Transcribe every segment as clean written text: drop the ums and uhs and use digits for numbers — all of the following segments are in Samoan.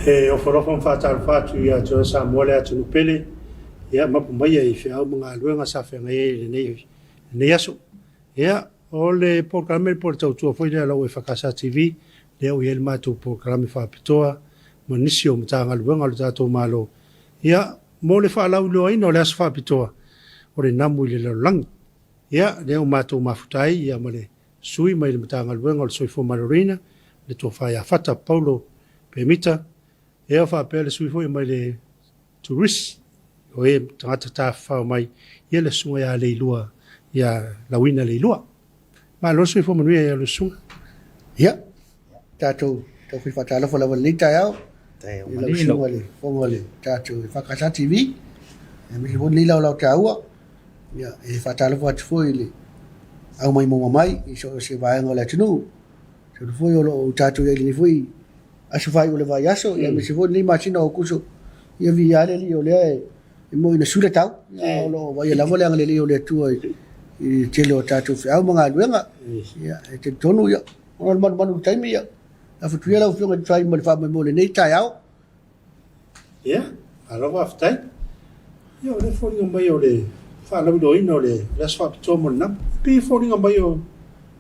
E ofo alofa ma faatalofa atu ia te oe Samoa le atunuu pele, ia mapu maia i feau ma galuega sa feagai ai i lenei, lenei aso. Ia, o le polokalame po o le tautua foi lea a lau EFKS TV, lea ua i ai le matou polokalame faapitoa ma nisi o Matagaluega o le tatou Malo, ia, mo le faalauiloaina o le aso faapitoa o le namu i le lalolagi. Ia, lea ua matou mafuta ai ia ma le sui mai le Matagaluega o le Soifua Maloloina, le Tofa ia Fata Paulo Pemita, ia faapea le sui foi mai le Turisi, o e tagata tafafao mai, ia le susuga ia Leilua, ia Lauina Leilua. Malo le soifua manuia ia le susuga. Ia, tatou taufai faatalofa lava i lenei taeao i lau susuga i le Fofoga o le tatou EFKS TV, aemaise foi lenei laolao taua. Ia, e faatalofa atu foi i le au mai maua mai i so o se vaega o le atunuu. Masalo foi o lo o tatou i ai i lenei foi aso faaiu o le vaiaso, ia aemaise foi lenei masina o Aokuso. Ia viia lava le Alii o lea e moni na sui le tau, a o lo o vaaia lava le agalelei o le Atua i le tele o tatou feau ma galuega. Ia, e talitonu, ia, ona o le malumalu i le taimi, ia, lafo atu ia lau Afioga e tusa ai ma le faamoemoe o lenei taeao. Ia, malo faafetai. Ia, o le foliga mai o le faalauiloaina o le aso faapitoa mo le namu. E pei e foliga mai o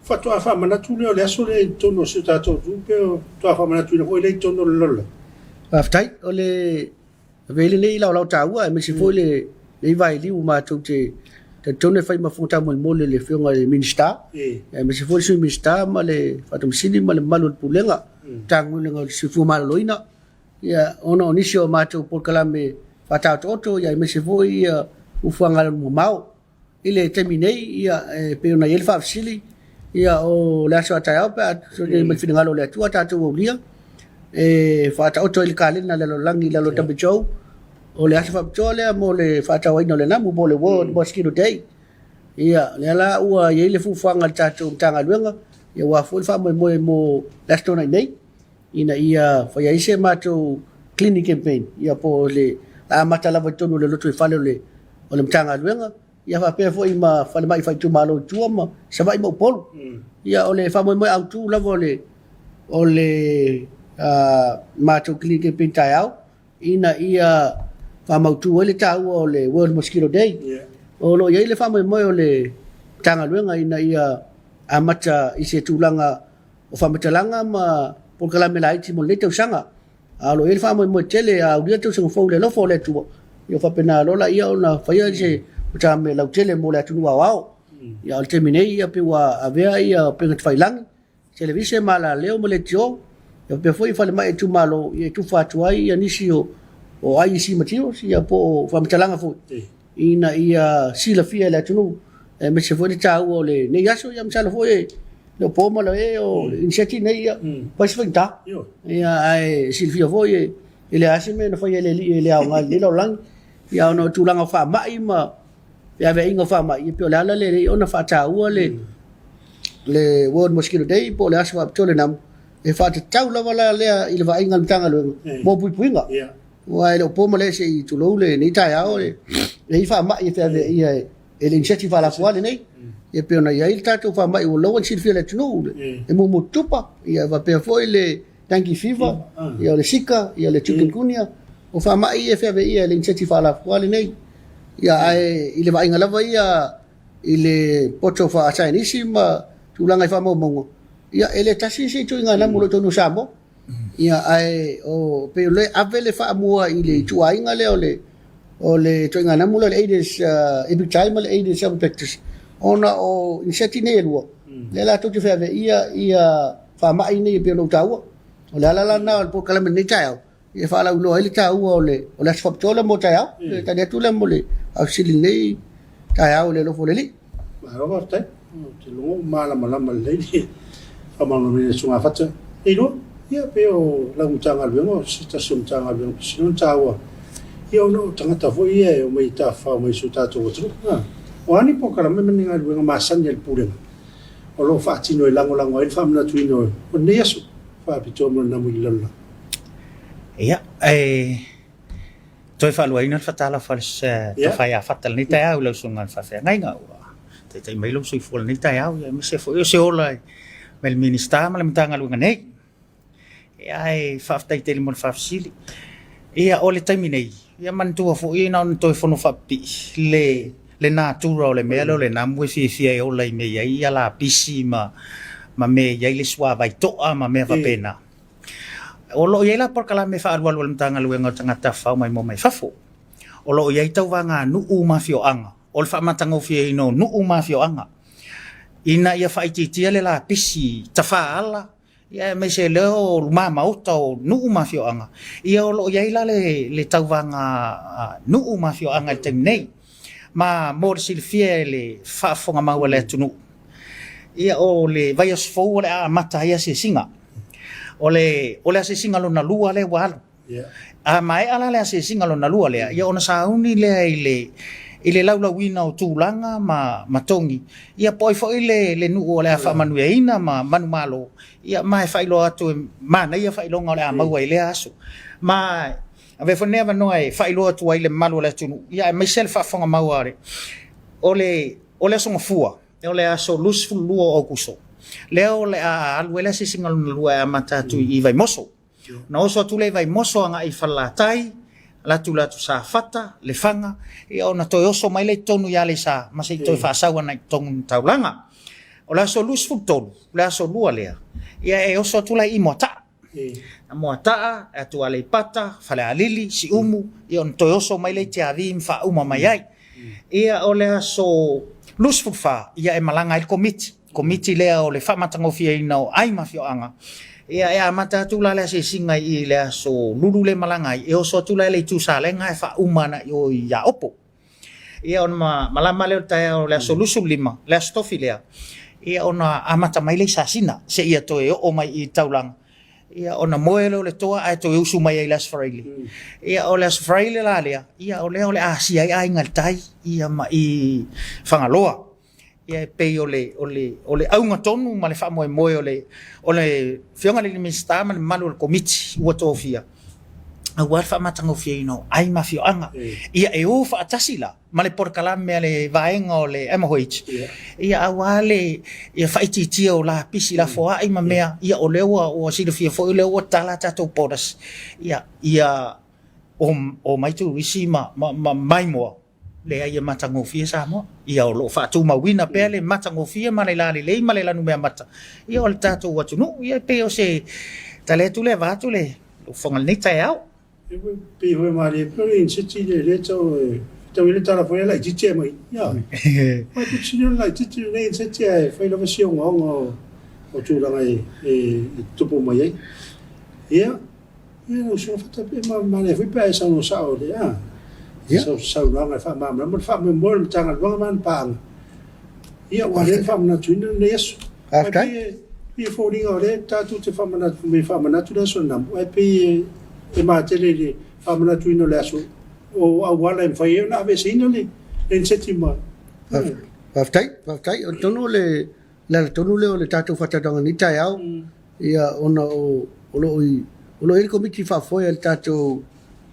faatoa faamanatu lea o le aso lea i totonu o si o tatou atunuu, pe faatoa faamanatuina foi lea i totonu o le lalolagi. Faafetai. O le ave ai lenei laolao taua aemaise foi lenei vailiu matou te talitonu e fai ma fofoga taumolimoli o le Afioga i le Minisita, aemaise foi le Sui Minisita ma le Faatonusili ma le mamalu o le Pulega, Matagaluega o le Soifua Maloloina, ia, ona o nisi o matou polokalame faataotooto, ia, aemaise foi ia fuafuaga alualumamao. I le taimi nei, ia, e pei ona i ai le faafesili, ia, o le aso a taeao pe a i ai ma le finagalo o le Atua tatou aulia, e faataoto ai le kalena a le lalolagi i lalo o le WHO, o le aso faapitoa lea mo le faatauaina o le namu po o le World Mosquito Day. Ia, lea la ua i ai le fuafuaga a le tatou Matagaluega, ia aua foi le faamoemoe mo le Aso Toonai nei, ina ia fai ai se matou cleaning campaign, ia po o le amata lava i totonu o le lotoifale o le o le Matagaluega, ia faapea foi ma falemai faaitumalo i tua ma Savaii ma Upolu. Ia o le faamoemoe autu lava o le o le matou cleaning campaign taeao, ina ia faamautu ai le taua o le World Mosquito Day. O lo o i ai le faamoemoe o le Matagaluega ina ia amata i se tulaga o faamatalaga ma polokalame laiti mo lenei tausaga. A o lo o i ai le faamoemoe tele a aulia le tausaga fou i le alofa o le Atua, ia faapena loa laia ona faia se polokalame lautele mo le atunuu aoao. Ia a o le taimi nei, ia pei ua avea ia upega tafailagi, televise ma alaleo ma leitio, ia faapea foi falemai a itumalo, ia e tufa atu ai ia nisi o IEC materials, ia po o faamatalaga foi ina ia silafia e le atunuu, aemaise foi le taua o lenei aso. Ia masalo foi e le o po ma le o iniseti nei, ia fai se faigata. Ia ae silafia foi e leai se mea na faia e le alii e le aoga i lenei lalolagi. Ia ona o tulaga o faamai ma feaveaiga o faamai, ia pei o le ala lea e ona faataua le le World Mosquito Day po o le aso faapitoa le namu, e faatatau lava la lea i le vaaiga a le Matagaluega mo puipuiga. Aua e le o po ma le se i tulou lenei taeao e i ai faamai e feaveaia e le iniseti faalafuale nei. Ia pei ona i ai le tatou faamai ua leva ona silafia e le atunuu, le mumu tupa, ia faapea foi le dengue fever, ia o le Zika, ia le chikungunya, o faamai ia e feaveaia e le iniseti faalafuale nei. Ia ae i le vaaiga lava ia i le poto faasaienisi ma tulaga i faamaumauga, ia e le tasi se ituaiga namu o lo o i totonu o Samoa. Ia ae o pei o le ave le faamua i le ituaiga lea o le o le ituaiga namu lea o le Aedes aegypti ma le Aedes albopictus, ona o iniseti nei e lua, lea latou te feaveaia ia faamai nei e pei ona ou taua. O le ala la lena o le polokalame i lenei taeao, e faalauiloa ai le taua o le o le aso faapitoa lea mo taeao. E tali atu lea mo le faafesili i lenei taeao i le alofa o le Alii. Malo faafetai. Ou te iloa ua malamalama lelei le faamalamalamaina e le Susuga Fata. Leilua, ia pei o lau Matagaluega o se tasi o Matagaluega pito sili ona taua, ia ona o tagata foi ia e omai e tafafao mai i si o tatou atunuu. O a ni polokalame ma ni galuega masani a le Pulega o lo o faatino e lagolago ai le faamanatuina o lenei aso faapitoa mo le namu i le lalolagi? Ia, e toe faaluaina le fatalofa a le Tofa ia Fata i lenei taeao i lau Susuga i le Faafeagaiga ua taitai mai lou soifua i lenei taeao, aemaise foi o se ola mai le Minisita ma le Matagaluega nei. Ae faafetai tele mo le faafesili. Ia, o le taimi nei, ia manatua foi na ona toe fono faapipii le le natura o le mea lea o le namu e fiafia e ola i mea e i ai lapisi ma ma mea e i ai le suavai toa ma mea faapena. O lo o i ai la polokalame faaalualu a le Matagaluega o Tagata Tafafao Maimoa Mai Fafo. O lo o i ai tauvaga nuu ma afioaga o le faamatagofieina o nuu ma afioaga ina ia faaitiitia le lapisi tafaala ia aemaise lea o luma maota o nuu ma afioaga. Ia o lo o i ai la le tauvaga nuu ma afioaga i le taimi nei. Ma mo le silafia e le faafofoga mau a le atunuu, ia o le vaiaso fou o le a amata ai asiasiga. O le o le asiasiga lona lua lea ua alu. A maea la le asiasiga lona lua lea, ia ona sauni lea i le i le laulauina o tulaga ma ma togi, ia po o ai foi le le nuu o le a faamanuiaina ma manumalo, ia ma e faailoa atu e manaia faailoga o le a maua i lea aso. Ma avea foi lenei avanoa e faailoa atu ai i le mamalu o le atunuu, ia aemaise le faafofoga mau a le o le o le Aso Gafua, o le aso 22 o Aokuso, lea o le a alu ai le asiasiga lona lua e amata atu i Vaimoso. Ona oso atu lea i Vaimoso agai i Falelatai, alu atu i le atu Safata, Lefaga, ia ona toe oso mai lea i totonu i Aleisa ma se i toe faasau agai i totonu i le taulaga. O le aso 23, le aso Lua lea, ia e oso atu la i Moataa. Moataa, atu Aleipata, Falealili, Siumu, ia ona toe oso mai lea i Tiavi ma faauma mai ai. Ia o le aso 24, ia e malaga ai le Komiti, Komiti lea o le faamatagofieina o ai ma afioaga. Ia e amata atu la le asiasiga i le aso Lulu lea e malaga ai, e oso atu la i le itu Salega ae faauma agai i o i Aopo. Ia ona malama lea o le taeao o le aso 25, le aso Tofi lea, ia ona amata mai lea i Sasina seia toe oo mai i taulaga. Ia ona moe lea o le toa ae toe usu mai ai i le Aso Faraile. Ia o le Aso Faraile la lea, ia o lea o le a asia ai aiga i le tai ia ma i Fagaloa. Ia e pei o le o le o le auga tonu ma le faamoemoe o le o le Afioga i le Minisita ma le mamalu o le Komiti ua tofia aua le faamatagofieina o ai ma afioaga. Ia e o faatasi la ma le polokalame a le vaega o le MOH, ia aua le ia faaitiitia o lapisi lafoai ma mea, ia o lea ua ua silafia foi o lea ua tala a tatou borders, ia ia omai turisi ma ma maimoa. Leai e matagofie Samoa. Ia o lo o faatumauina pea le matagofie ma le lalelei ma le lanumeamata ia o le tatou atunuu. Ia e pei o se tali atu lea vaeatu le fofoga i lenei taeao. E pei foi e malie pea o le iniseti lea lea tau e tau i le tala foi laitiiti e mai. Ia. Mai ku sini o laitiiti lenei iniseti ae fai lava si ogaoga o tulaga e tupu mai ai. Ia. Ia lau Susuga Fata, e manaia foi pe a e saunoa sao i le a. Ia. Saunoaga e faamalamalama le faamoemoe o le Matagaluega ma ana paaga. Ia, aua o lea na faamanatuina lenei aso. Faafetai. Ae pei e foliga o lea tatou te faamanatu, me faamanatu le aso namu, ae pei e matele i le faamanatuina o le aso o auala e mafai ai ona aveeseina le iniseti ma... Faafetai, faafetai. Atonu o le le ala tonu lea o le tatou faatautoga i lenei taeao, ia ona o o lo o i o lo o i ai le komiti faafoe a le tatou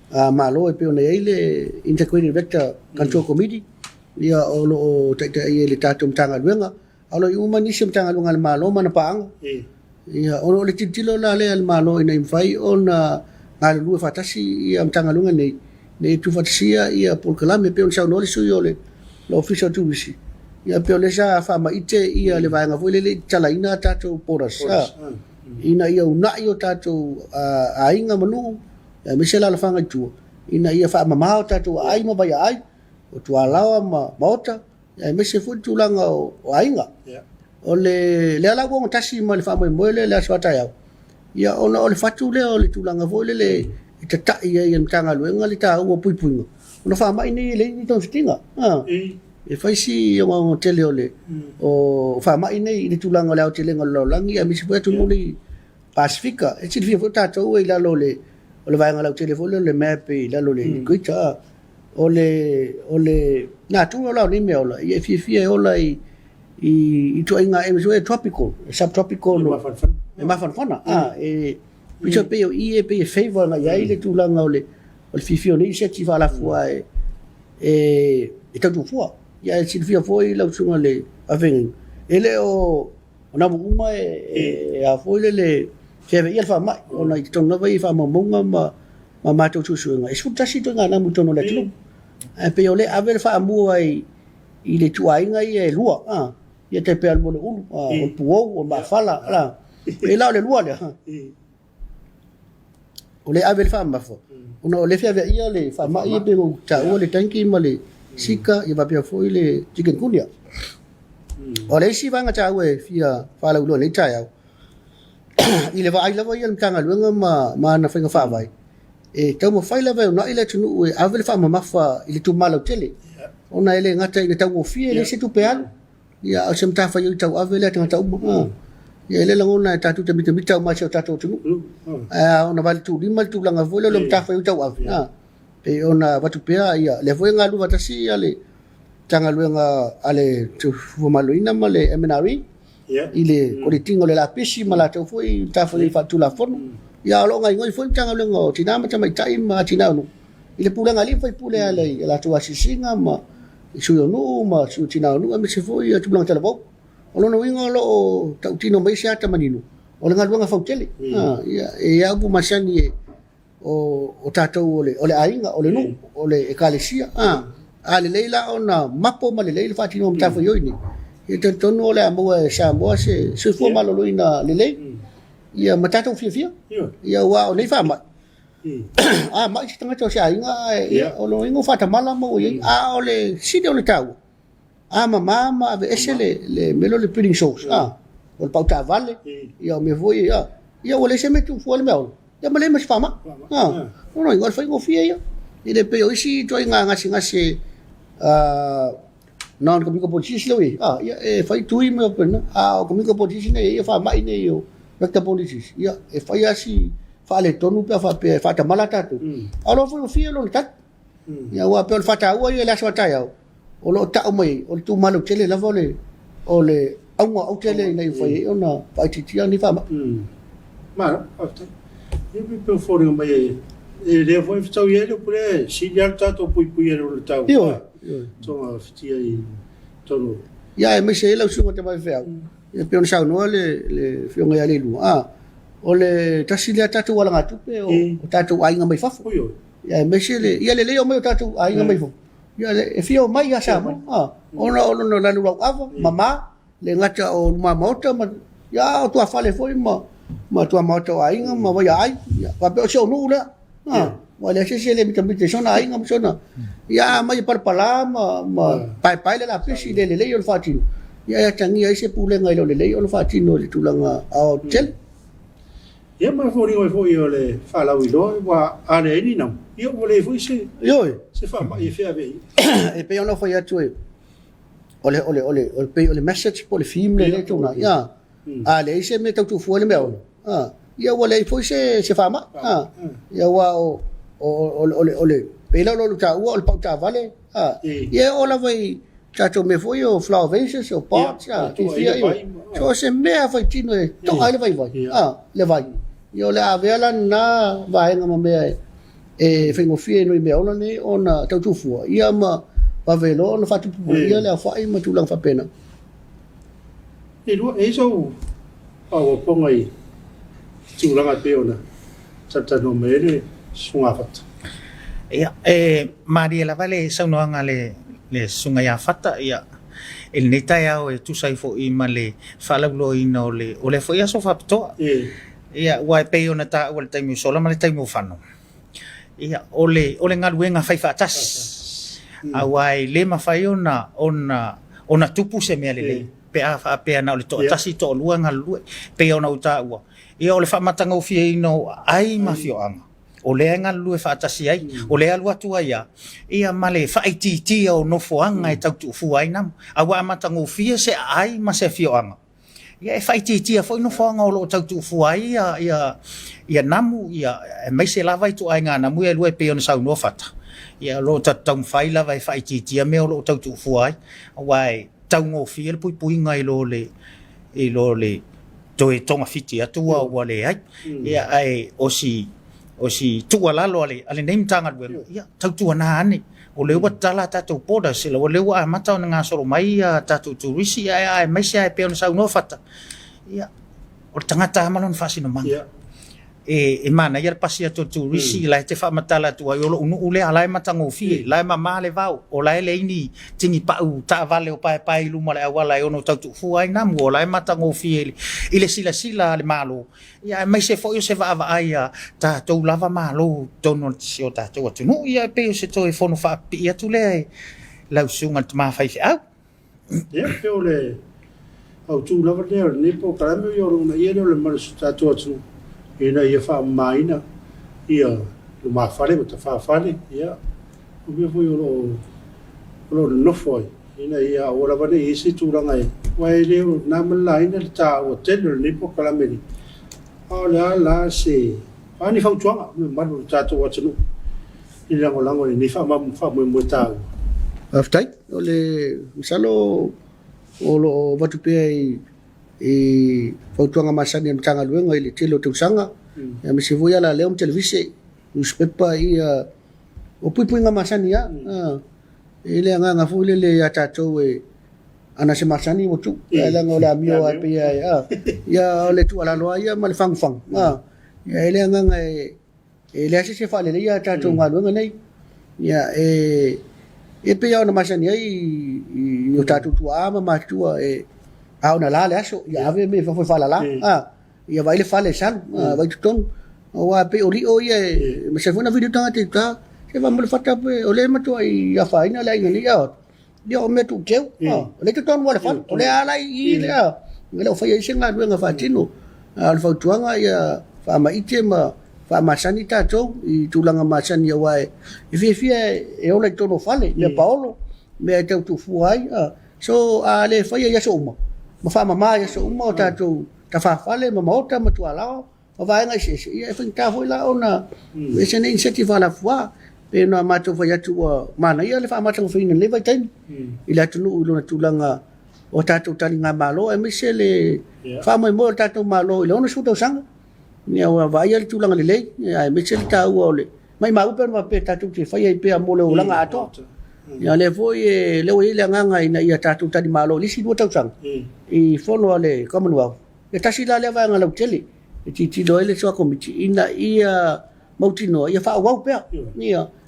Malo e pei ona i ai le Integrated Vector Control Committee, ia o lo o taitaia e le tatou Matagaluega, a o lo o i ai uma nisi o Matagaluega a le Malo ma ana paaga. Ia ona o le tilotilo la lea a le Malo ina ia mafai ona galulue faatasi ia Matagaluega nei, ina ia tuufaatasia ia polokalame e pei ona saunoa le sui o le Ofisa o Turisi, ia pei o lea sa faamaite ia le vaega foi lele i tatalaina a tatou borders, ina ia uunai o tatou aiga ma nuu aemaise alaalafaga i tua, ina ia faamama o tatou aai ma vaiaai, o tualaoa ma maota, aemaise foi le tulaga o aiga. O le lea la ua ogatasi ma le faamoemoe lea i le aso a taeao, ia ona o le fatu lea o le tulaga foi lele e tatai ai e le Matagaluega le taua o puipuiga, ona faamai nei e leai ni togafitiga. E fai si ogaoga tele o le o faamai nei i le tulaga o le aotelega o le lalolagi aemaise foi atunuu nei Pasefika. E silafia foi tatou e i lalo o le vaega lautele foi lea o le map i lalo o le equator. O le o le natura la o nei meaola, ia e fiafia e ola i ituaiga e tropical, e subtropical, e mafanafana. E pito pei o i e pei e favor agai i ai le tulaga o le fiafia o nei seti faalafua e tautuafua. Ia e silafia foi lau susuga i le faafeagaiga, e le o namu uma e a foi lele. feaveaia le faamai ona i totonu lava ia i faamaumauga ma ma matou suesuega, e 11 ituaiga namu i totonu o le atunuu. Ae pei o lea e ave le faamua i i le ituaiga ia e lua, a, ia tai pei o le ulu, o le puou, o le maafala, la. E la o le lua lea. O lea e ave le faamamafa, ona o lea e feaveaia le faamai ia pei ona ou taua le dengue ma le Zika ia faapea foi le chikungunya. O le isi vaega taua e fia faalauiloa i lenei taeao, i le vaai lava ia a le Matagaluega ma ana faiga faavae, e taumafai lava e uunai le atunuu e ave le faamamafa i le itumalo lautele, ona e le gata ina taugofie, e leai se tupe alu, ia a o se matafaioi tauave lea a tagata uma. Ia e le lagona e tatou te mitamita uma i si o tatou atunuu, ae a ona valetulima le tulaga foi lea o le matafaioi tauave, pei ona avatu pea, ia lea foi e galulue faatasi le Matagaluega a le Soifua Maloloina ma le MNRE i le koletiga o le lapisi ma latou foi matafaioi faaletulafono. Ia a o lo o gaoioi foi le Matagaluega o Tina ma Tamaitai ma Atinae o Nuu i le pulega a alii ma faipule e ala i a latou asiasiga ma sui o nuu ma sui o tina o nuu aemaise foi tupulaga talavou. O lona uiga o lo o tautino mai se ata manino o le galuega fautele. Ia, e i ai lava upu masani e o tatou o le aiga, o le nuu, o le ekalesia. A lelei la ona mapo ma lelei le faatinoga o matafaioi nei, ia talitonu o le a maua e Samoa se soifua maloloina lelei, ia ma tatou fiafia. Ia aua o nei faamai, a mai se tagata o se aiga, ae o lona uiga ua faatamala ma ua i ai. A o le sili o le taua, a mama ma aveese le mea lea o le breeding source, a, o le pau taavale, ia o mea foi ia, ia ua leai se mea e tuufua ai le meaola, ia ma leai ma se faamai. A, o lona uiga, o le faigofie ia. E le pei o isi ituaiga gasegase non-communicable disease lea ua i ai, a, ia e fai tui ma mea faapena. A o communicable disease nei e i ai ia faamai nei o vector-borne disease, ia e fai lava si faaletonu pe a faapea e faatamala tatou. A o lona faigofie lona tali. Ia aua pei o le faataua ia i le aso a taeao, o lo o tau mai ai, o le tumalo tele lava o le o le auga autele ina ia mafai ai ona faaitiitia nei faamai. Malo, faafetai. Ia pei e foliga mai e lea foi e fetaui ai le upu lea, e sili lava le tatou puipui i lo le tau. Ioe, ioe. Tonga fitia i tonu. Ia aemaise ai lau susuga Tamaifeau, ia pei ona saunoa le le Afioga ia Leilua, a, o le tasi lea tatou alagatupe o, o tatou aiga mai fafo. Ioe. Ia aemaise le, ia lelei omai o tatou aiga mai fafo, ia e fia omai ia Samoa, a, ona o lona lalulauava, mama, le gata o luma maota ma, ia a o tuafale foi ma, ma tuamaota o aiga ma vaiaai, ia faapea o si ou nuu lea, a, ua leai se isi e le mitamita i sona aiga ma sona, ia a aumai e palapala ma, ma paepae le lapisi i le lelei o le faatino, ia e atagia ai se pulega e le o lelei ona faatino i le tulaga aoaotetele. Ia ma foliga mai foi o le faalauiloa ua a leai ni namu, ia ua leai foi se Ioe. se faamai e feaveai ai. E pei ona ou fai atu e o le o le o le o le pei o le message po o le theme lea e tuuina ia. A leai se mea tau tuufua le mea ola, a, ia ua leai foi se se faamai. A, ia aua o o o o le o le pei la o lo taua o le pau taavale, a, ia e oo lava i tatou mea foi o flower vases, o pots, a, fiafia ia. So o se mea faitino e to'a ai le vaivai, a, le vai. Ia o le a avea la lena vaega ma mea e faigofie ai i mea ola nei ona tau tuufua, ia ma vave loa ona faatupupuia le aofai ma tulaga faapena. E lua, e i ai sou faaopoopoga i tulaga e pei ona talatalanoa mai ai le Susuga Fata. Ia, e malie lava le saunoaga a le le Susuga ia Fata, ia, i lenei taeao e tusa ai foi ma le faalauiloaina o le o lea foi aso faapitoa. Ia, aua e pei ona taua i le taimi ua sola ma le taimi ua fano, ia, o le o le galuega faifaatasi, aua e le mafai ona ona ona tupu se mea lelei pe a faapea na o le toatasi, toalua e galulue. E pei ona ou taua, ia o le faamatagofieina o aai ma afioaga, o lea e galulue faatasi ai, o lea e alu atu ai lava, ia ma le faaitiitia o nofoaga e tau tuufua ai namu. A ua amatagofie se aai ma se afioaga, ia e faaitiitia foi nofoaga o lo o tau tuufua ai ia, ia, ia namu, ia, aemaise lava ituaiga namu ia e lua e pei ona saunoa Fata, ia o lo o taumafai lava e faaitiitia mea o lo o tau tuufua ai, aua e taugofie le puipuiga i lo le i lo le toe togafiti atu ua ua leai. Ia ae o si o si tuualalo a le a lenei Matagaluega, ia tautuana ane, o lea ua tatala a tatou borders, o lea ua amata ona gasolo mai ia tatou turisi, ae aemaise lava e pei ona saunoa Fata, ia O le tagata lava ma lona faasinomaga. E, e manaia le pasi atu o le turisi, la e te faamatala atu ai, o lou nuu lea, la e matagofie, la e mama le vao, o la e leai ni tini pau taavale o paepae i luma o le auala e ono tau tuufua ai namu, o la e matagofie i le, i le silasila a le Malo, ia aemaise foi o se vaavaai a tatou lava Malo i totonu o si o tatou atunuu. Ia e pei o se toe fono faapipii atu lea i lau susuga i le tama faifeau. Ia, pei o le autu lava lea o lenei polokalame, ia o le uunaia lea o le mamalu o si o tatou atunuu ina ia faamamaina ia lumafale ma tafafale, ia, o mea foi o lo o nonofo ai, ina ia aua lava ne i i ai se tulaga e, aua e le o na ma le laina le taua tele o lenei polokalame nei. A o le a la se, a ni fautuaga i le mamalu o le tatou atunuu i le lagolago i lenei faamoemoe taua? Faafetai. O le masalo o lo o avatu pea i fautuaga masani a le Matagaluega i le tele o tausaga, aemaise foi alaleo ma televise, newspaper ia, o puipuiga masani lava. E i ai le agaga foi lele ia tatou e ana se masani ua tuu, ae leaga o le amio lava e pei a, ia o le tuualalo lava ia ma le fagufagu. E i ai le agaga e E leai se isi e faaleleia a tatou galuega nei. Ia, e, e pei lava ona masani ai i o tatou tuaa ma matua, e, a ona la le aso, ia ave mea i fafo e faalala, a, ia vaai le fale e salu, a, vaai totonu. Aua e pei o lio ia, e masani foi ona vili tagata i uta, se faamolemole fata pe, o lea e matuai afaina le aiga nei, a, ia o mea tuuteu, o lea e totonu lava o le fale, o lea lava la i i le, a, e le o faia ai se galuega faatino. A o le fautuaga ia faamaite ma faamasani tatou i tulaga masani aua e fiafia e ola i totonu o fale, mea paolo, mea e tau tuufua ai. So a le faia i aso uma ma faamama i aso uma o tatou tafafale ma maota ma tualaoa ma vaega eseese, ia e faigata foi la ona ese nei inisiati faalafua. Pei ona matou fai atu ua manaia le faamatagofieina i lenei vaitaimi i le atunuu i lona tulaga o tatou taligamalo aemaise le faamoemoe o le tatou Malo i le 60 tausaga. Ia ua vaaia le tulaga lelei aemaise le taua o le maimau pe ona faapea tatou te fai ai pea mo le olaga atoa. Ia lea foi e lea ua i ai le agaga ina ia tatou talimalo i le isi 2 tausaga i fono a le Commonwealth. E tasi la lea vaega lautele e tilotilo ai le Soa Komiti ina ia mautinoa ia faaauau pea,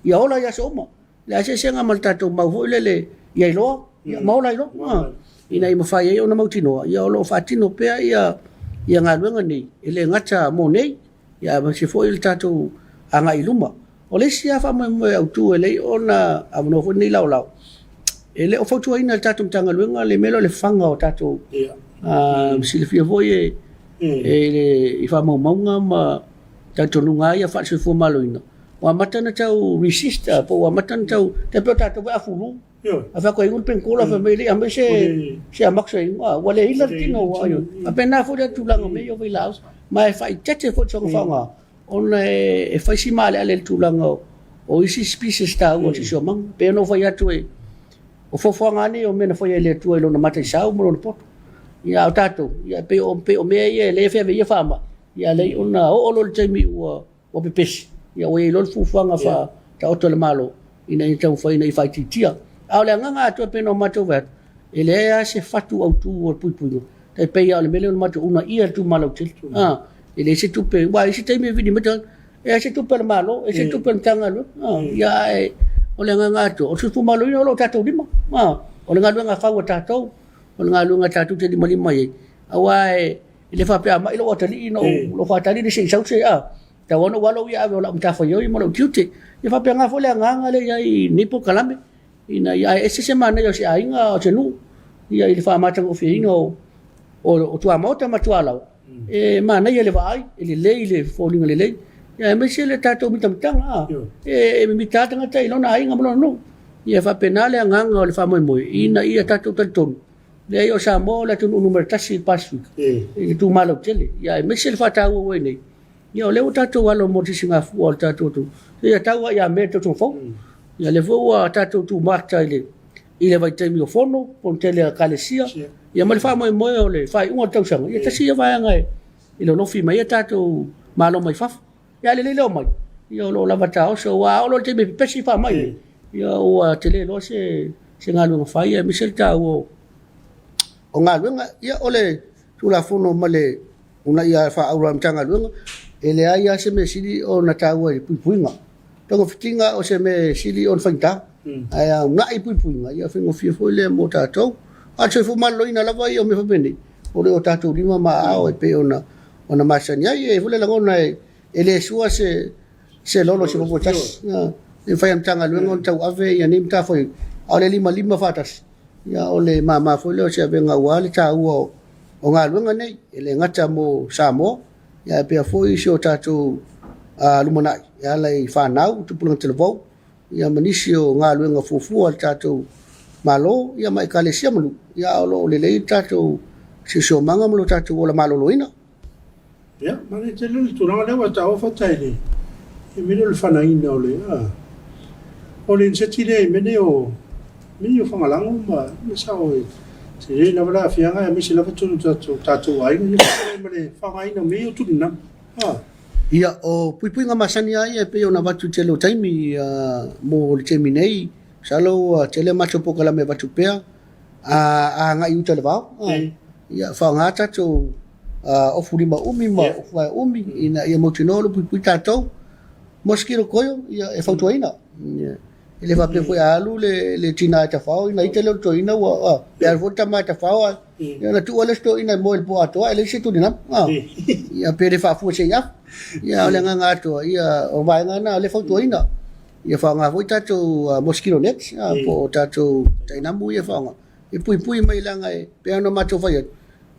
ia ola i aso uma. Le eseesega ma le tatou mau foi lele ia iloa, ia ma ola ai loa. Ina ia mafai ai ona mautinoa ia o lo o faatino pea ia galuega nei, e le gata mo nei, ia aemaise foi le tatou agai i luma. O le isi lava faamoemoe autu e lelei ona avanoa foi lenei laolao, e le o fautuaina e le tatou Matagaluega le mea lea o le faga o tatou, silafia foi e i faamaumauga ma talitonuga lava ia faale-soifua maloloina, ua amata ona tau resist po ua amata ona tau, tai pei o tatou foi a fulu, a fai atu e inu le penitolo fai mai e le i aumai se amax e inu, ua le ila le tino, ua faapena foi le tulaga o mea ia o vailaau, ma e faaeteete foi i le soona faaaoga ona e fai si maaleale i le tulaga o isi species taua o le siosiomaga. E pei ona ou fai atu, o foafoaga lava nei o mea na faia e le Atua i lona mataisau ma lona poto. Ia a o tatou, ia e pei o mea ia lea e feaveaia ia faamai, ia lea ona oo loa i le taimi ua pepesi, ia ua i ai loa le fuafuaga faataoto a le Malo ina ia taumafai ina ia faaitiitia. A o le agaga atoa e pei ona matou fai atu, e leai lava se fatu autu o le puipuiga, tai pei lava o le mea lea na matou uunaia le itumalo tele. E leai se tupe, aua e i ai se taimi e vili mai tagata, e leai se tupe a le Malo, e leai se tupe a le Matagaluega. Ia ae o le agaga atoa, o le soifua maloloina o lo o tatou lima. O le galuega fau a tatou, o le galuega tatou te limalima i ai, aua e le faapea a mai lou atalii ona ou faatali lea se i sau se, a tatau lava ona ou alu au ia e ave o lau matafaioi ma lou tiute. Ia faapena foi le agaga lea e i ai i lenei polokalame, ina ia ae ese se manaia o se aiga, o se nuu ia i le faamatagofieina o tuamaota ma tualaoa, e manaia le vaai, e lelei le foliga lelei, aemaise le tatou mitamitaga, e mimita lava tagata i lona aiga ma lona nuu. Ia faapena le agaga o le faamoemoe ina ia tatou talitonu, leai o Samoa o le atunuu numera tasi i le Pasefika i le tumau tele, aemaise le faataua ua i ai nei. Ia o lea ua tatou alo mo le sisigafua o le tatou atunuu, ia tau lava ia Me le tausaga fou. Ia lea foi ua tatou tumata i le vaitaimi o fono, fono tele a Ekalesia, ia ma le faamoemoe o le faaiuga o le tausaga, ia tasi ia vaega e lolofi mai ai tatou malo mai fafo. Ia a lelei le omai, ia o lo o lava taoso, aua a oo loa i le taimi e pepesi faamai nei, ia ua tele loa se galuega fai aemaise le taua o galuega. Ia o le Tulafono ma le Unaia faaura a le Matagaluega, e leai lava se mea sili ona taua i le puipuiga. Togafitiga o se mea e sili ona faigata, ae a uunai puipuiga, ia faigofie foi lea mo tatou. A o le soifua maloloina lava ia o mea faapenei, o lo o tatou lima ma aao e pei ona masani ai. E i ai foi le lagona e le sua se lolo i se fofo e tasi. E mafai lava e le Matagaluega ona tauave nei matafaioi, a o le limalima faatasi, ia o le mama foi lea o se avega aua le taua o galuega nei, e le gata mo Samoa, ae faapea foi si o tatou lumanai e ala i fanau, tupulaga talavou, ia ma nisi o galuega fuafua a le tatou Malo ia ma Ekalesia ma nuu, a o lo o lelei le tatou siosiomaga ma lo tatou ola maloloina. Ia, manaia tele le tulaga lea ua taua faafetai i le i mea lea o le fanaina o le o le iniseti lea i mea nei o mea nei o fagalago ma mea sao e tele lava le aafiaga aemaise lava totonu o tatou aiga ia faapea ma le faaaogaina o mea ia o tulinama. Ia, o puipuiga masani lava ia e pei ona avatu i le tele o taimi mo le taimi nei, masalo ua tele a matou polokalame e avatu pea a agai i uta i le vao, ia faaaoga tatou ofu lima umi ma ofu vae umi ina ia mautinoa o lo o puipui tatou. Mosquito coil, ia e fautuaina. E le faapea foi a alu le tina e tafao ina ita lea o le toeaina ua, pe alu foi le tama e tafao ae ia ona tuu lea o si toeaina e moe i le po atoa e leai se tulinama. Ia pe le faafua se i afu. Ia o le agaga atoa, ia o vaega na o lea e fautuaina. Ia faaaoga foi tatou mosquito nets po o tatou tainamu ia e faaaoga e puipui mai leaga e pei ona matou fai atu,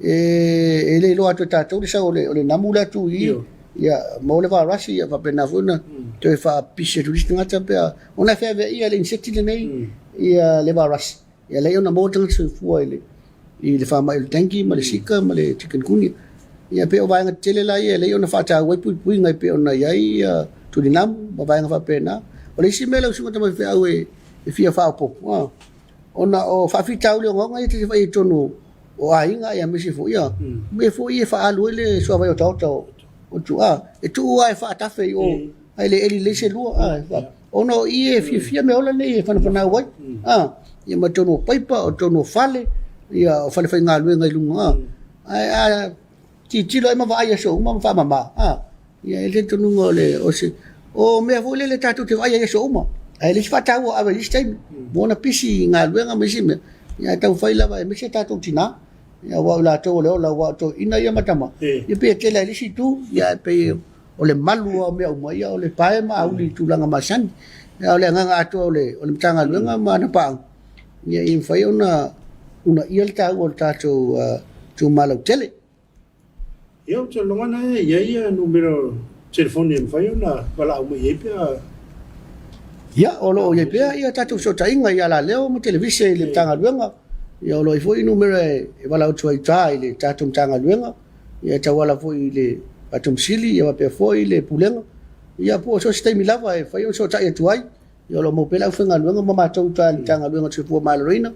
e le iloa atu e tatou le sau o le namu lea tu i i, ia maua le vairasi, ia faapena foi ona toe faapisi atu i le isi tagata pe a ona e feaveaia e le insect lenei ia le vairasi, e ala ai ona maua tagata soifua i le faamai o le dengue ma le Zika ma le chikungunya. Ia pei o vaega tetele la ia e ala ai ona faataua ai puipuiga e pei ona i ai tulinamu ma vaega faapena. O le isi mea lau Susuga Tamaifeau e fia faaopoopo, ona o faafitauli ogaoga ia e fai i totonu o aiga aemaise foi ia mea foi ia e faaalu ai le suavai otaota o tua, e tuu lava e faatafe i o ae le eli lelei se lua, ona o i e fiafia meaola nei e fanafanau ai, ia ma totonu o paipa, o totonu o fale, ia o falefaigaluega i luga, ae a tilotilo ai ma vaai aso uma ma faamama, ia e i ai le talitonuga o le, o se, o mea foi lele tatou te vaai ai i aso uma, ae leai se faataua o ave i isi taimi, ua ona pisi i galuega ma isi mea, ae taumafai lava aemaise tatou tina, aua o i latou o le ola, aua o toeaiina ia ma tama, ia pei e tele lava i le isi itu, ae pei o le malu lava o mea uma, ia o le pae ma auli i tulaga masani. A o le agaga atoa o le Matagaluega ma ana paaga, ia mafai ona uunaia le taua o le tatou itumalo lautele. Ia, ou te lagona e i ai numera o telefoni e mafai ona valaau mai ai pe a. Ia, o lo o i ai pea ia tatou fesootaiga i alaleo ma televise i le Matagaluega. Ia, o lo o i ai foi numera e valaau atu ai i uta i le tatou Matagaluega, ia e tauala foi i le Faatomusili ia faapea foi le Pulega. Ia, po o so o se taimi lava e mafai ona fesootai atu ai. Ia o lo o maua pea le aufaigaluega ma matou i uta i le Matagaluega o le Soifua Maloloina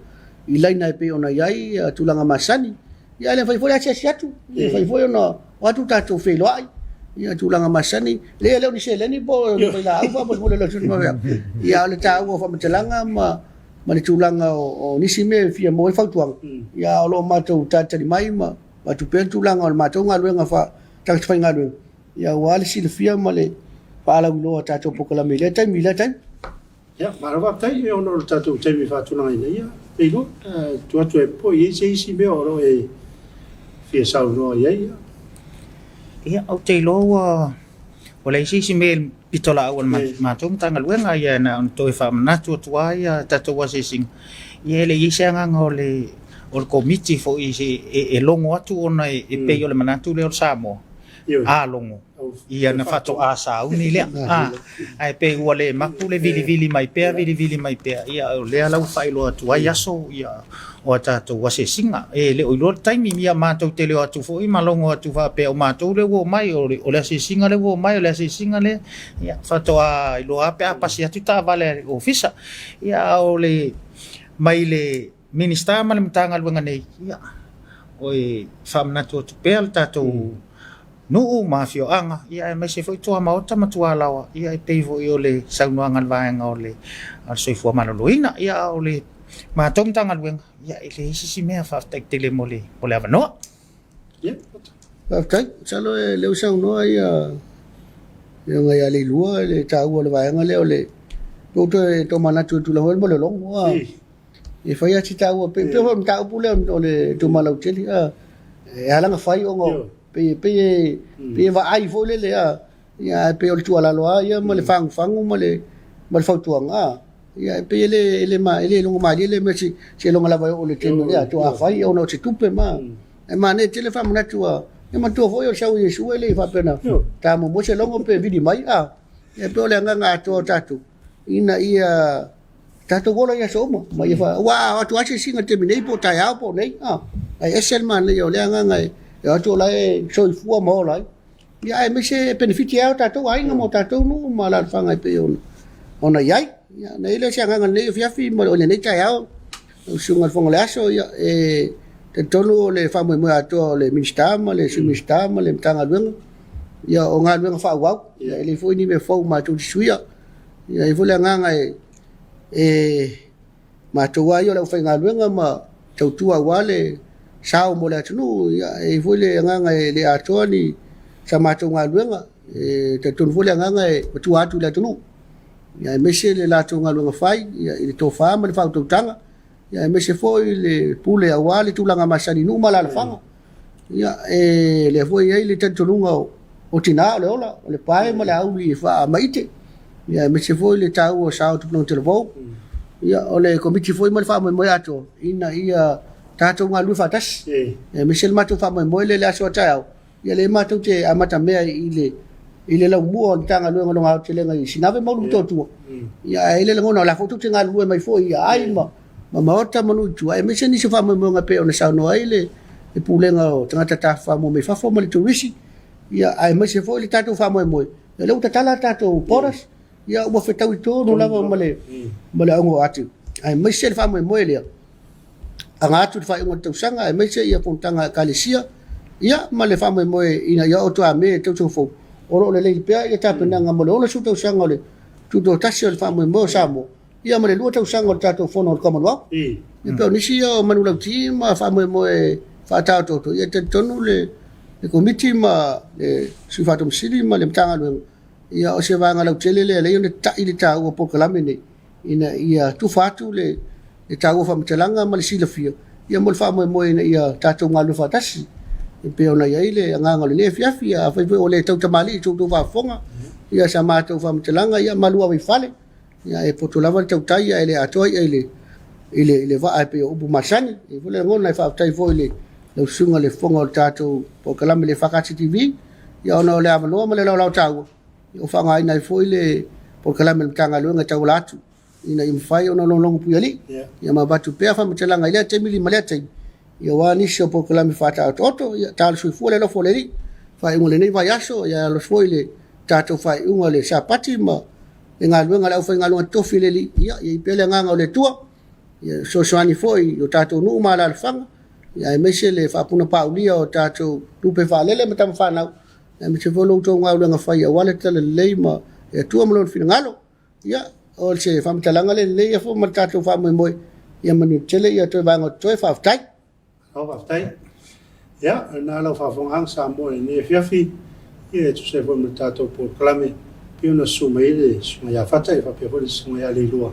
i laina e pei ona i ai tulaga masani. Ia ae le mafai foi le asiasi atu, e le mafai foi ona o atu tatou feiloai i tulaga masani. Leai e le o ni seleni po o ni vailaau faamolemole lau Susuga. Ia a o le taua o faamatalaga ma ma le tulaga o nisi mea e fia maua ai fautuaga, ia o lo o matou talitali mai ma avatu pea le tulaga o le matou galuega faa-tagata faigaluega, ia aua le silafia ma le faalauiloa o tatou polokalame i lea taimi i lea taimi. Ia, malo faafetai, e ona o le tatou taimi e faatulagaina, ia, e iloa, e tuu atu e po i ai se isi mea o lo o e fia saunoa i ai. Ia, ou te iloa ua leai se isi mea i le pitolaau a le matou Matagaluega, ia na ona toe faamanatu atu lava ia tatou asiasiga, ia e le i i ai se agaga o le Komiti foi e logo atu ona e pei o le manatu lea o le Samoa, a logo, ia ona faatoa sauni lea. Ae pei ua le mapu le vilivili mai pea, vilivili mai pea, ia o lea la ua faailoa atu ai aso ia o a tatou asiasiga. E le o iloa le taimi, ia matou te le o atu foi ma logo atu faapea o matou lea ua omai, o le asiasiga lea ua omai, o le asiasiga lea, ia faatoa iloa lava pe a pasi atu taavale a le ofisa. Ia a o le mai le Minisita ma le Matagaluega nei, ia, e faamanatu atu pea le tatou nuu ma afioaga, ia aemaise foi tuamaota ma tualaoa, ia e pei foi o le saunoaga a le vaega o le Soifua Maloloina. Ia, a o le matou Matagaluega, ia e leai se isi mea, faafetai tele mo le avanoa. Ia. Faafetai. Masalo e lea ua saunoa ia Afioga ia Leilua i le taua o le vaega lea o le ua ou toe tomanatu i le tulaga foi lea mo le logo a. E fai lava si taua pei pei foi o le mataupu lea o le itumalo lautele a. E ala ona fai ona pei pei e pei e vaai foi lele a. Ia ae pei o le tuualalo lava ia ma le fagufagu ma le ma le fautuaga a. Ia e pei e le e le e le logomalie le mea seiloga lava e oo i le taimi lea faatoa fai ona o se tupe ma e manaia tele faamanatu a e manatua foi o le sau o Iesu e le i faapea na ta muamua se logo pe vili mai a. E pei o le agaga atoa o tatou ina ia tatou ola i aso uma ma ia fa aua a o atu lava se asiga i le taimi nei po o taeao po o nei a, ae ese le manaia o le agaga e o atu o la e soifua ma ola ai. Ia aemaise e penefiti ai o tatou aiga ma o tatou nuu ma alaalafaga e pei ona i ai. Ia ona i ai lea o se agaga i lenei afiafi ma lenei taeao, lau Susuga i le Fofoga o le Aso, ia e talitonu o le faamoemoe atoa o le Minisita ma le Sui Minisita ma le Matagaluega, ia o galuega faaauau, ia e leai foi ni mea fou matou te suia. Ia e i ai foi le agaga e matou lava ia o le aufaigaluega ma tautua aua le sao mo le atunuu. Ia, e i ai foi le agaga e le atoa ni sa matou galuega. E talitonu foi le agaga e matua atu i le atunuu, ia aemaise le latou galuega fai ia, i le tofa ma le faautautaga, ia aemaise foi le pule aua le tulaga masani i nuu ma alaalafaga. Ia, e lea foi e i ai le talitonuga o tina o le ola, o le pae ma le auli e faamaite, ia aemaise foi le taua o sao o tupulaga talavou. Ia, o le Komiti foi ma le faamoemoe atoa ina ia tatou galulue faatasi, aemaise le matou faamoemoe lea i le aso a taeao, ia lea matou te amatamea i le i le laumua o le Matagaluega o lona aotelega i Sinave ma Ulumotootua. Ia, ae i ai le lagona o la foi tou te galulue mai foi i aai ma ma maota ma nuu i tua, aemaise nisi o faamoemoega e pei ona saunoa ai le Pulega o Tagata Tafafao mai Fafo ma le Turisi, ia, aemaise foi le tatou faamoemoe, ia lea ua tatala a tatou borders, ia ua fetaui tonu lava ma le ma le auga o atu, aemaise le faamoemoe lea, aga atu i le faaiuga o le tausaga, aemaise ia fonotaga a Ekalesia, ia ma le faamoemoe ina ia oo atu Me i le tausaga fou, o lo o lelei pea ia tapenaga mo le 60 tausaga o le tutoatasi o le faamoemoe o Samoa, ia ma le 2 tausaga o le tatou fono o le Commonwealth. E pei o nisi ia o manulauti ma faamoemoe faataotooto, ia e talitonu le Komiti ma le Sui Faatonu ma le Matagaluega, ia o se vaega lautele lea e ala ai ona ta'i le taua o polokalame nei, ina ia tufa atu le taua o faamatalaga ma le silafia ia mo le faamoemoe ina ia tatou galulue faatasi. E pei ona i ai le agaga o lenei afiafi, afai foi ua le tautamalii i so outou faafofoga ia sa matou faamatalaga, ia malu ave i fale. Ia e poto lava le tautai ae le atoa i'a i le i le i le vaa e pei o upu masani. E i ai foi le lagona e faafetai foi i le lau susuga i le fofoga o le tatou polokalame i le FKT TV, ia ona o le avanoa ma le laolao taua ua faaaogaina ai foi le polokalame a le Matagaluega e tauala atu ina ia mafai ona logologo puialii ia ma avatu pea faamatalaga i lea taimi ma lea taimi ia aua nisi o polokalame faataotooto. Ia talo soifua le alofa o le Alii. Faaiuga o lenei vaiaso, ia alofa foi le tatou faaiuga o le Sapati ma le galuega a le aufaigaluega totofi i le Alii, ia i ai pea le agaga o le Atua, ia fesoasoani foi i o tatou nuu ma alaalafaga, ia aemaise le faapunapaulia o tatou tupe faalele ma tama fanau, aemaise foi lo outou galuega fai aua le talalelei ma le Atua ma Lona finagalo. Ia, o se faamatalaga lea i lenei aso ma le tatou faamoemoe, ia manuia tele ia toe vaega o totoe, faafetai. Malo faafetai. Ia, o lena lau faafofogaaga Samoa i lenei afiafi, ia e tusa ai foi ma le tatou polokalame, pei ona susu mai ai le Susuga ia Fata ia faapea foi le Susuga ia Leilua,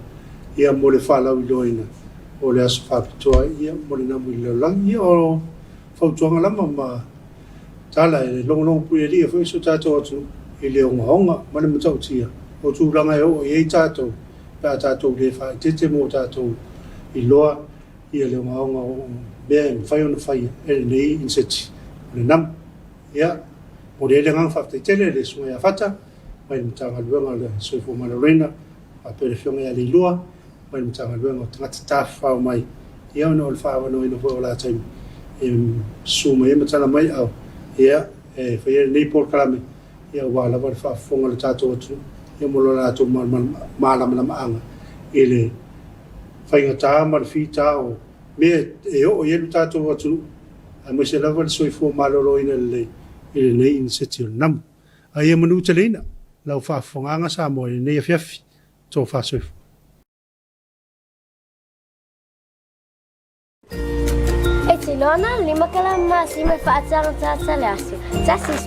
ia mo le faalauiloaina o le aso faapitoa ia mo le namu i le lalolagi. Ia o fautuaga lava ma tala e logologo puialii ai foi si o tatou atunuu i le ogaoga ma le matautia o tulaga e oo i ai tatou pe a tatou le faaeteete ma ua tatou iloa ia le ogaoga o mea e mafai ona faia e lenei iniseti o le namu. Ia, momoli ai le agaga faafetai tele i le Susuga ia Fata mai le Matagaluega o le Soifua Maloloina, faapea le Afioga ia Leilua mai le Matagaluega o Tagata Tafafao mai, ia ona o le faaavanoaina foi o la taimi e susu mai ai ma tala mai au, ia, e faia lenei polokalame, ia aua lava le faafofoga a le tatou atunuu, ia mo lo latou malamalamaaga i le faigata ma le fita o mea e oo i ai lo tatou atunuu, aemaise lava le soifua maloloina lelei i lenei iniseti o le namu. A ia manuteleina lau faafofogaaga Samoa i lenei afiafi. Tofa soifua. E te Barcelona, 5 kala masima e fa'atagataga le aso. Tasi.